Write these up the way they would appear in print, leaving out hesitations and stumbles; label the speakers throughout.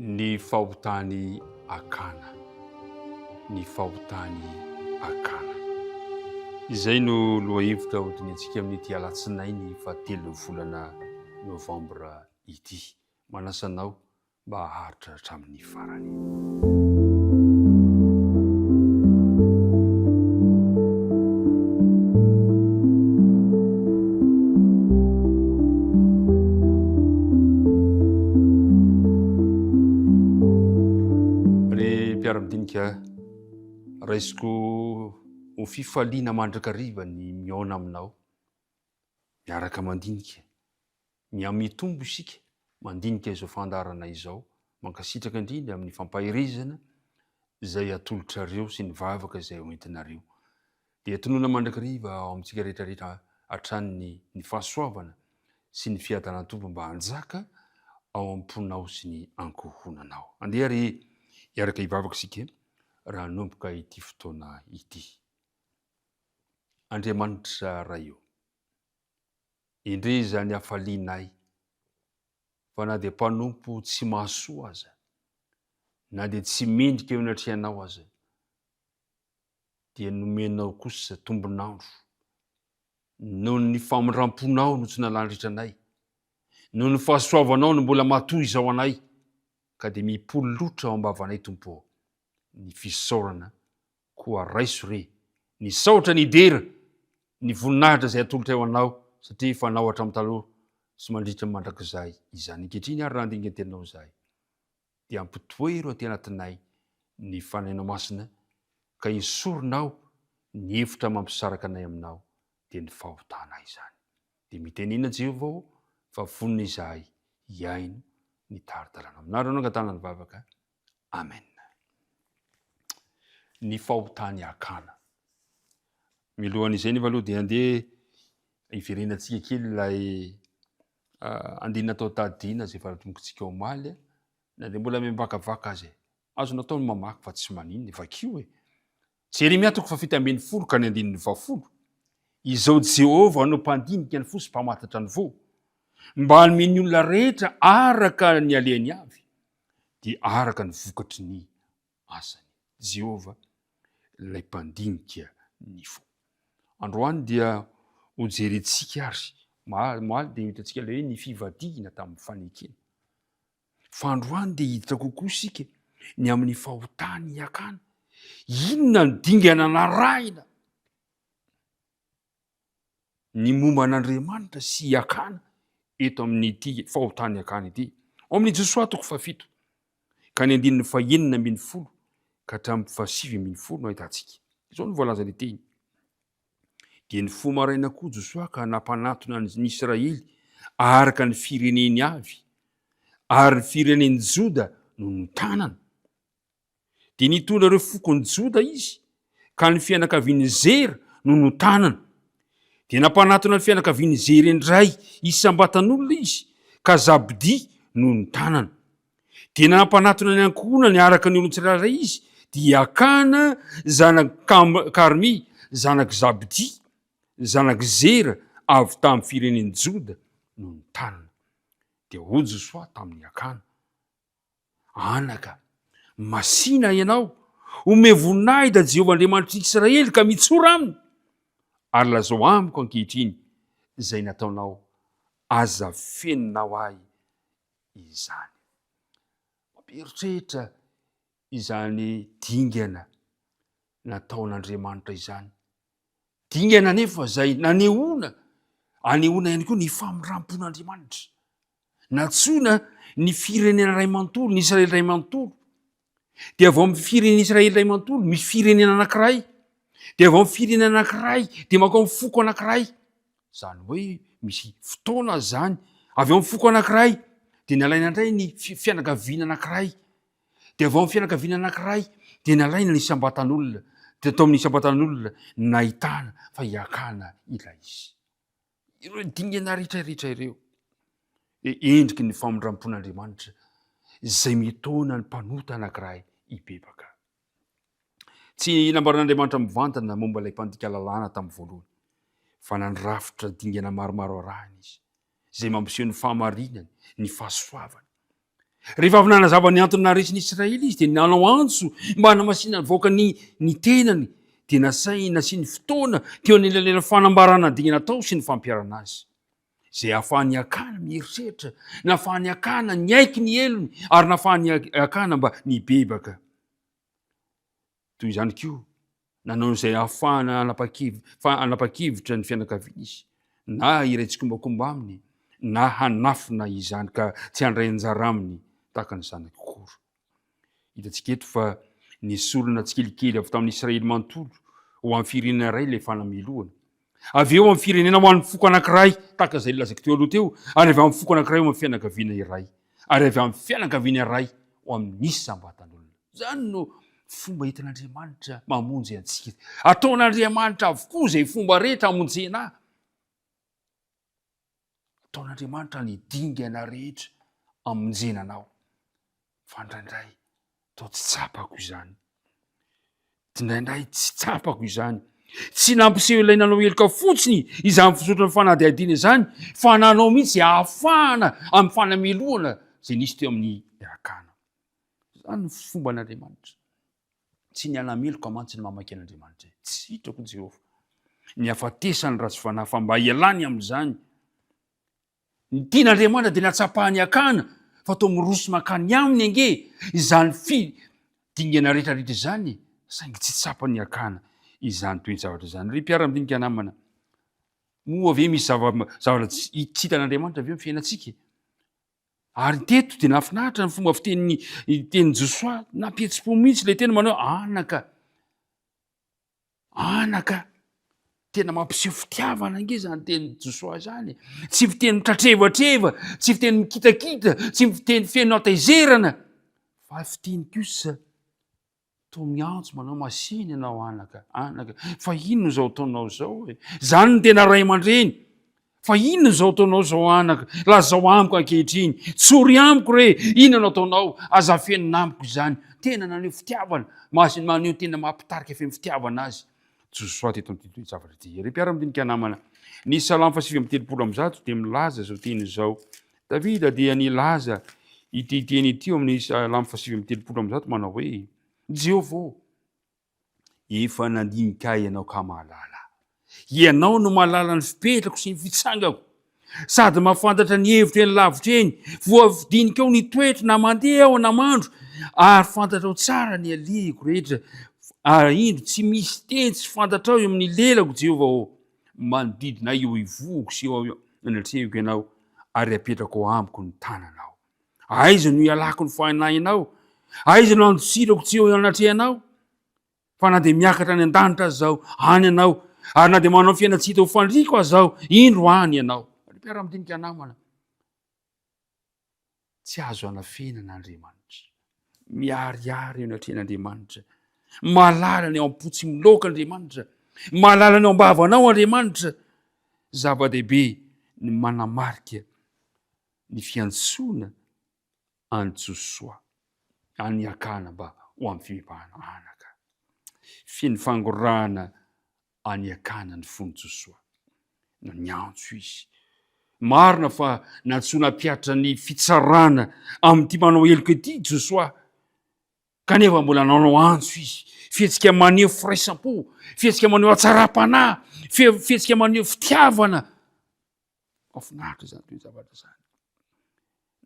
Speaker 1: Ny fahotan'i Akana. Ny fahotan'i Akana. Izay no lohahevitra hodinihantsika amin'ity alatsinainy fahatelon'ny volana novambra ity. Manasa anao mba haharitra hatramin'ny farany. Ry mpiara-midinika, raisiko ho fifaliana mandrakariva ny mihaona aminao, miaraka mandinika Mihamitombo isika mandinika izao fandaharana izao. Mankasitraka indrindra amin'ny fampaherezana izay atolotrareo sy ny vavaka izay hoentinareo. Dia tononina mandrakariva ao amintsika rehetra rehetra hatrany ny ny fahasoavana sy ny fiadanan'ny Tompo mba hanjaka ao am-ponao sy ny ankohonanao. Andeha re hiaraka hivavaka isika raha hanomboka ity fotoana ity. Andriamanitra Ray ô. Endrey izany hafalianay fa na dia mpanompo tsy mahasoa aza, na dia tsy mendrika eo anatrehanao aza, dia nomenao kosa tombon'andro noho ny famindram-ponao no tsy nalanritra anay, noho ny fahasoavanao no mbola matoa izao anay, ka dia mipololotra ao am-bavanay Tompo ô, ny fisaorana Koa raiso re ny saotra ny dera, ny voninahitra izay atolotray ho anao, satria fanao hatramin'ny taloha sy mandritra ny mandrakizay izany. Ankehitriny ary raha handinika ny teninao izahay, dia ampitoero aty anatinay ny Fanahinao Masina, ka esorinao ny efitra mampisaraka anay aminao, dia ny fahotanay izany. Dia mitenena Jehovah ô, fa vonona izahay hihaino ny tari-dalanao. Aminareo no angatahana ny vavaka. Amen. Ny fahotan'i Akana. Milohan'izay nefa aloha dia andeha hiverenantsika kely ilay ah, andininy natao tadidina izay efa natombokintsika omaly, na dia mbola miambakavaka aza e. Azo natao ny mamaky fa tsy maninona, vakio e. Jeremia toko fahafito ambin'ny folo ka ny andininy fahafolo. Izao Jehovah no mpandinika ny fo sy mpamantatra ny fo, mba hanome ny olona rehetra araka ny alehany avy, dia araka ny vokatry ny asany. Jehovah, ilay mpandinika ny fo. Androany dia hojerentsika ary, omaly dia hitantsika ilay hoe ny fivadihina tamin'ny fanekena. Fa androany dia hiditra kokoa isika ny amin'ny fahotany hiakana. Inona ny dingana narahina ny momba an'Andriamanitra sy hiakana eto amin'ity fahotany hiakana ity? Ao amin'ny Josoa toko fahafito ka ny andininy fahenina ambin'ny folo ka hatramin'ny fahasivy ambin'ny folo no ahitantsika. Izao no voalazan'ny teny. Dia nifoha maraina koa Josoa ka nampanatona ny Israely araka ny fireneny avy, ary ny firenen'i Joda no notanana. Dia nitondra ireo fokon'i Joda izy, ka ny fianakavian'i Zera no notanana. Dia nampanatona ny fianakavian'i Zera indray isam-batan'olona izy, ka Zabdia no notanana. Dia nampanatona ny ankohonany araka ny olon-tsirairay izy, dia i Akana zanak'i Karmy, zanak'i Zabdia, zanak'i Zera, avy tamin'ny firenen'i Joda no notanana. Dia hoy Josoa tamin'i Akana, Anaka, masìna ianao, omeo voninahitra Jehovah Andriamanitr'i Israely ka mitsora aminy, ary lazao amiko ankehitriny izay nataonao, aza afeninao ahy izany. Mampieritreritra izany dingana nataon'Andriamanitra izany. Dingana anefa izay nanehoana, anehoana ihany koa ny famindram-pon'Andriamanitra. Nantsoina ny firenena iray manontolo, ny Israely iray manontolo. Dia avy ao amin'ny firenena Israely iray manontolo, misy firenena anankiray. Dia avy ao amin'ny firenena anankiray, dia mankao amin'ny foko anankiray. Izany hoe misy fotoana izany, avy ao amin'ny foko anankiray dia nalaina indray ny fianakaviana anankiray, dia avy ao amin'ny fianakaviana anankiray dia nalaina ny isam-batan'olona, dia tao amin'ny isam-batan'olona nahitana fa hiakana ilay izy. Ireo dingana rehetra rehetra ireo dia endriky ny famindram-pon'Andriamanitra izay mitaona ny mpanota anankiray hibebaka. Tsy nambaran'Andriamanitra mivantana momba ilay mpandika lalàna tamin'ny voalohany, fa nandrafitra dingana maromaro arahina izy, izay mampiseho ny fahamarinany, ny fahasoavany. Rehefa avy nanazava ny antony naharesin'ny Israely izy, dia nanao antso mba hanamasinana ny vahoaka ny ny tenany, dia nasainy nasiany fotoana teo anelanelan'ny fanambarana dingana atao sy ny fampiharana azy. Izay ahafahan'i Akana mieritreritra, nahafahan'i Akana niaiky ny helony, ary nahafahan'i Akana mba nibebaka. Toy izany koa, nanao izay hahafahana hanapa-kevitra ny fianakaviany izy, na hiray tsikombakomba aminy, na hanafina izany ka tsy handray anjara aminy tahaka ny zanak'i Kora. Hitantsika eto fa nesorina tsikelikely avy tamin'ny Israely manontolo ho amin'ny firenena iray ilay fanamelohana. Avy eo amin'ny firenena ho an'ny foko anankiray, tahaka izay nolazaiko teo aloha teo, ary avy amin'ny foko anankiray ho amin'ny fianakaviana iray, ary avy amin'ny fianakaviana iray ho amin'ny isam-batan'olona. Izany no fomba entin'Andriamanitra mamonjy antsika. Ataon'Andriamanitra avokoa izay fomba rehetra hamonjena ahy. Ataon'Andriamanitra ny dingana rehetra hamonjena anao. Fa indraindray toa tsy tsapako izany. Indraindray tsy tsapako izany. Tsy nampiseho ilay nanao heloka fotsiny izany fizotran'ny fanadihadiana izany fa nanao mihitsy ahafahana amin'ny fanamelohana izay nisy teo amin'ny Akana. Izany no fomban'Andriamanitra. Tsy ny hanameloka mantsy ny mamaky an'Andriamanitra. Tsy sitrako Jehovah. Ny hafatesan'ny ratsy fanahy fa mba hialany amin'izany. Ny tian'Andriamanitra dia natsapahany Akana fa toa miroso mankany aminy ange izany fi dingana rehetra rehetra izany saingy tsy tsapan'i Akana izany toe-javatra izany. Ry mpiara-midinika namana, moa ve misy zavatra tsy hitan'Andriamanitra ve amin'ny fiainantsika? Ary teto dia nahafinaritra ny fomba fitenin'ny tenin'i Josoa, nampihetsi-po mihitsy ilay teny manao hoe anaka, anaka. Tena mampiseho fitiavana ange izany tenin'i Josoa izany. Tsy fiteny mitratrevatreva, tsy fiteny mikitakita, tsy fiteny feno hatezerana, fa fiteny kosa Toa miantso manao masina ianao anaka, anaka, fa inona izao ataonao izao e? Izany no tena ray aman-dreny. Fa inona izao ataonao izao anaka? Lazao amiko ankehitriny. Tsory amiko re, inona no ataonao? Aza afenina amiko izany. Tena naneho fitiavana, maneho tena maha-mpitarika feno fitiavana azy. Josoa teto amin'ity toe-javatra ity. Ry mpiara-midinika namana, ny Salamo faha 139 dia milaza izao teny izao. Davida dia nilaza ity teny ity ao amin'ny Salamo faha 139 manao hoe, Jehovah ô, efa nandinika ahy ianao ka mahalala. Ianao no mahalala ny fipetrako sy ny fitsangako. Sady mahafantatra ny hevitro eny lavitra eny. Voadinikao ny toetro na mandeha aho na mandro, ary fantatrao tsara ny alehiko rehetra. Ary indro, tsy misy teny tsy fantatrao eo amin'ny lelako, Jehovah ô. Manodidina ahy eo ivohoko sy eo anatrehiko ianao, ary apetrakao amiko ny tananao. Aiza no ialako ny fanahinao? Aiza no andosirako tsy eo anatrehanao? Fa na dia miakatra any an-danitra aza aho, any ianao, ary na dia manao fiaina-tsy hita ho fandriako aza aho, indro any ianao. Ry mpiara-midinika namana, tsy azo anafenana Andriamanitra. Miharihary eo anatrehan'Andriamanitra. Mahalala ny ao am-po tsy miloaka Andriamanitra. Mahalala ny ao am-bavanao Andriamanitra. Zava-dehibe ny manamarika ny fiantsoana an'i Josoa an'i Akana mba ho amin'ny fibebahana anaka. Feno fangorahana an'i Akana ny fon'i Josoa. Na niantso izy. Marina fa nantsoina hampiatra ny fitsarana amin'ity manao heloka ity Josoa. Kanefa mbola nanao antso izy. Fihetsika maneho firaisam-po, fihetsika maneho hatsaram-panahy, fihetsika maneho fitiavana. Mahafinaritra izany toe-javatra izany.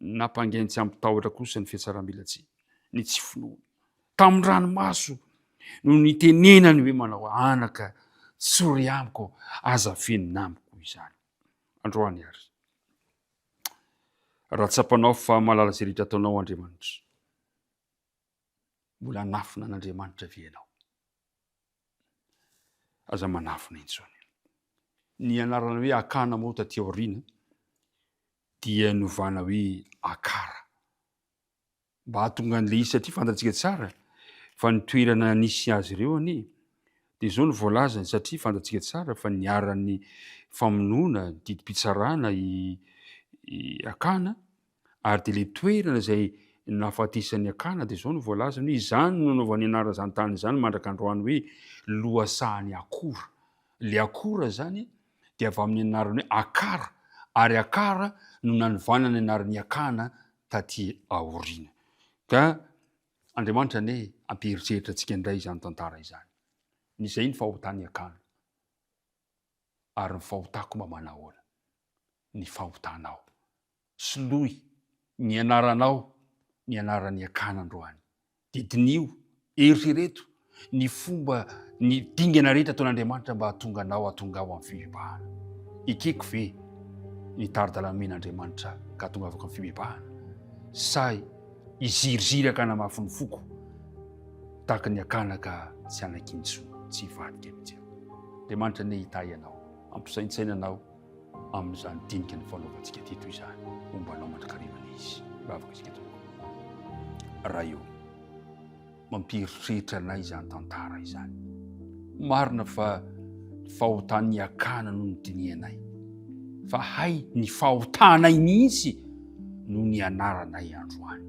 Speaker 1: Nampangainy tsy ampitahotra kosa ny fihatsaram-belatsihy, ny tsy finoana. Tamin'ny ranomaso no nitenenany hoe manao anaka, tsory amiko, aza afenina amiko izany. Androany ary. Raha tsapanao fa mahalala izay rehetra ataonao Andriamanitra, mbola hanafina an'Andriamanitra ve ianao? Aza manafina intsony. Ny anarana hoe Akana moa taty aoriana dia novana hoe Akara. Mba hahatonga an'ilay izy satria fantatsika tsara fa ny toerana nisy azy ireo anie dia izao no voalazany satria fantatsika tsara fa niharan'ny famonoana, didim-pitsarana i Akana Ary dia ilay toerana izay nahafatesan'i Akana dia izao no voalazany hoe izany no nanaovany anarana izany tany izany mandraka androany hoe lohasahan'i Akora. Ilay Akora izany dia avy amin'ny anarany hoe Akara, ary Akara no nanovana ny anaran'i Akana. taty aoriana. Ka Andriamanitra anie hampieritreritra antsika indray izany tantara izany. Ny izay ny fahotan'i Akana. Ary ny fahotako mba manahoana? Ny fahotanao. Soloy ny anaranao ny anaran'i Akana androany. Dia diniho, eritrereto ny fomba, ny dingana rehetra ataon'Andriamanitra mba hahatonga anao hahatonga aho amin'ny fibebahana. Ekeko ve ny tari-dalana omen'Andriamanitra ka hahatongavako amin'ny fibebahana? Sa hiziriziry hakana mafy ny foko tahaka ny akana ka tsy hanaiky intsony, tsy hivadika mihitsy aho? Andriamanitra anie hitahy anao, hampisaintsaina anao amin'izany dinika nifanaovantsika teto izany. Homba anao mandrakariva anie Izy. Vavaka isika tompoko. Ray ô, mampieritreritra anay izany tantara izany. Marina fa ny fahotan'ny Akana no nodinihanay. Fa hay ny fahotanay mihitsy no nianaranay androany.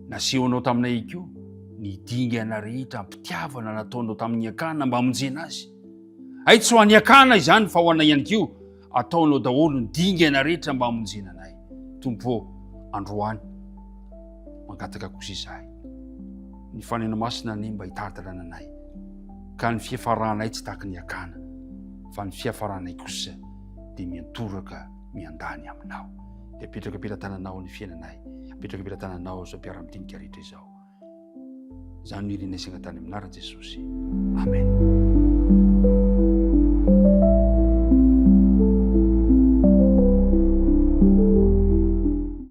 Speaker 1: Nasehonao taminay koa ny dingana rehetra am-pitiavana nataonao tamin'ny Akana mba hamonjena azy. Hay tsy ho an'i Akana izany fa ho anay ihany koa. Ataonao daholo ny dingana rehetra mba hamonjena anay. Tompo ô, androany mangataka kosa izahay. Ny Fanahinao Masina anie mba hitari-dalana anay. Ka ny fiafaranay tsy tahaka ny Akana, fa ny fiafaranay kosa dia miantoraka miandany aminao. Dia apetraka am-pelatananao ny fiainanay, apetraka am-pelatananao izao mpiara-midinika rehetra izao. Izany no irinay sy angatahana amin'ny anaran'i Jesosy. Amen.